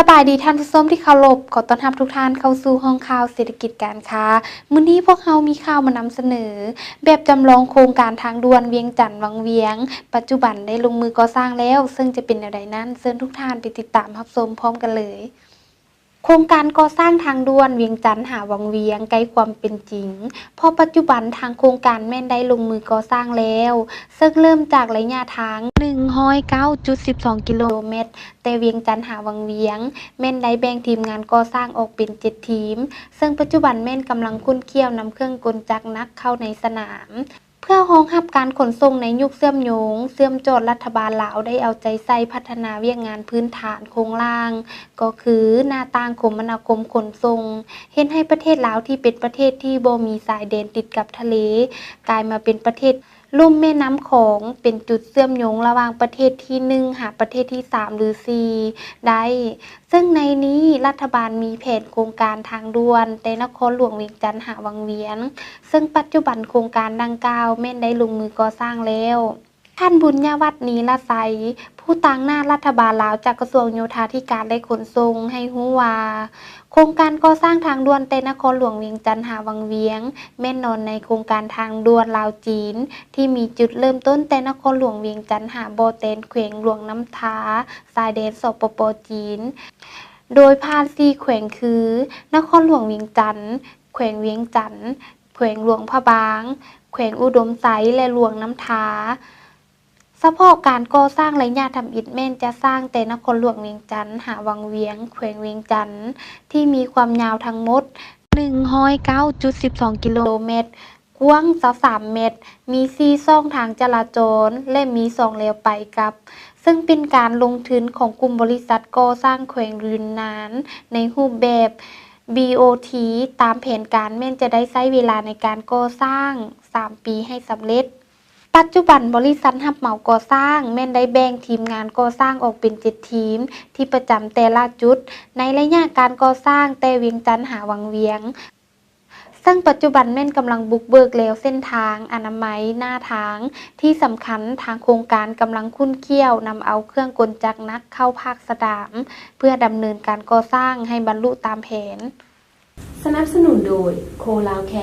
ສະບາຍດີທ່ານຜູ້ຊົມທີ່ເຄົາລົບ, ຂໍຕ້ອນຮັບທຸກທ່ານເຂົ້າສູ່ຫ້ອງຂ່າວເສດຖະກິດການຄ້າ. ມື້ນີ້ພວກເຮົາມີຂ່າວມານຳສະເໜີ ແບບຈຳລອງໂຄງການທາງດ່ວນວຽງຈັນວັງວຽງ ປັດຈຸບັນໄດ້ລົງມືກໍ່ສ້າງແລ້ວ, ເຊິ່ງຈະເປັນແນວໃດນັ້ນ, ເຊີນທຸກທ່ານໄປຕິດຕາມຮັບຊົມພ້ອມກັນເລີຍ. ໂຄງການກໍ່ສ້າງທາງດ່ວນວຽງຈັນຫາວັງວຽງໃກ້ຄວາມເປັນຈິງ, ເພາະປັດຈຸບັນທາງໂຄງການແມ່ນໄດ້ລົງມືກໍ່ສ້າງແລ້ວ, ເຊິ່ງເລີ່ມຈາກໄລຍະທາງໜຶ່ງຮ້ອຍເກົ້າຈຸດສິບສອງກິໂລແມັດ, ແຕ່ວຽງຈັນຫາວັງວຽງ ແມ່ນໄດ້ແບ່ງທີມງານກໍ່ສ້າງອອກເປັນເຈັດທີມ, ເຊິ່ງປັດຈຸບັນແມ່ນກຳລັງຂຸ້ນຂ້ຽວນຳເຄື່ອງກົນຈັກໜັກເຂົ້າໃນສະໜາມ. ເພື່ອຮອງຮັບການຂົນສົ່ງໃນຍຸກເຊື່ອມໂຍງ, ເຊື່ອມຈອດ ລັດຖະບານລາວໄດ້ເອົາໃຈໃສ່ພັດທະນາວຽກງານພື້ນຖານໂຄງລ່າງ, ກໍຄືໜ້າຕ່າງຄົມມະນາຄົມຂົນສົ່ງ, ເຮັດໃຫ້ປະເທດລາວທີ່ເປັນປະເທດທີ່ບໍ່ມີຊາຍແດນຕິດກັບທະເລ, ກາຍມາເປັນປະເທດລຸ່ມແມ່ນ້ຳຂອງ, ເປັນຈຸດເຊື່ອມໂຍງລະຫວ່າງປະເທດທີໜຶ່ງຫາປະເທດທີສາມ ຫຼື ສີ່ ໄດ້. ເຊິ່ງໃນນີ້ລັດຖະບານມີແຜນໂຄງການທາງດ່ວນແຕ່ນະຄອນຫຼວງວຽງຈັນຫາວັງວຽງ, ເຊິ່ງປັດຈຸບັນໂຄງການດັ່ງກ່າວແມ່ນໄດ້ລົງມືກໍ່ສ້າງແລ້ວ. ທ່ານ ບຸນຍະວັດ ນີລະໄຊ, ຜູ້ຕາງໜ້າລັດຖະບານລາວຈາກກະຊວງໂຍທາທິການ ແລະ ຂົນສົ່ງ ໃຫ້ຮູ້ວ່າ ໂຄງການກໍ່ສ້າງທາງດ່ວນແຕ່ນະຄອນຫຼວງວຽງຈັນຫາວັງວຽງ ແມ່ນນອນໃນໂຄງການທາງດ່ວນລາວ-ຈີນ ທີ່ມີຈຸດເລີ່ມຕົ້ນແຕ່ນະຄອນຫຼວງວຽງຈັນຫາບໍ່ແຕນ ແຂວງຫຼວງນ້ຳທາ ຊາຍແດນ ສປປ ຈີນ, ໂດຍຜ່ານສີ່ແຂວງຄື ນະຄອນຫຼວງວຽງຈັນ, ແຂວງວຽງຈັນ, ແຂວງຫຼວງພະບາງ, ແຂວງອຸດົມໄຊ ແລະ ຫຼວງນ້ຳທາ. ສະເພາະການກໍ່ສ້າງໄລຍະທຳອິດແມ່ນຈະສ້າງແຕ່ນະຄອນຫຼວງວຽງຈັນຫາວັງວຽງ ແຂວງວຽງຈັນ ທີ່ມີຄວາມຍາວທັງໝົດໜຶ່ງຮ້ອຍເກົ້າຈຸດສິບສອງກິໂລແມັດ, ກວ້າງຊາວສາມແມັດ, ມີສີ່ຊ່ອງທາງຈະລາຈອນ ແລະ ມີສອງແລວໄປກັບ, ເຊິ່ງເປັນການລົງທຶນຂອງກຸ່ມບໍລິສັດກໍ່ສ້າງແຂວງຢຸນນານ ໃນຮູບແບບ ບີ ໂອ ທີ ຕາມແຜນການແມ່ນຈະໄດ້ໃຊ້ເວລາໃນການກໍ່ສ້າງສາມປີໃຫ້ສຳເລັດ. ປັດຈຸບັນບໍລິສັດຮັບເໝົາກໍ່ສ້າງແມ່ນໄດ້ແບ່ງທີມງານກໍ່ສ້າງອອກເປັນເຈັດທີມ ທີ່ປະຈຳແຕ່ລະຈຸດໃນໄລຍະການກໍ່ສ້າງແຕ່ວຽງຈັນຫາວັງວຽງ, ເຊິ່ງປັດຈຸບັນແມ່ນກຳລັງບຸກເບີກແລວເສັ້ນທາງອະນາໄມໜ້າທາງ. ທີ່ສຳຄັນ, ທາງໂຄງການກຳລັງຂຸ້ນຂ້ຽວນຳເອົາເຄື່ອງກົນຈັກໜັກເຂົ້າພາກສະໜາມ ເພື່ອດຳເນີນການກໍ່ສ້າງໃຫ້ບັນລຸຕາມແຜນ. ສະໜັບສະໜູນໂດຍ ໂຄລາວແຄ.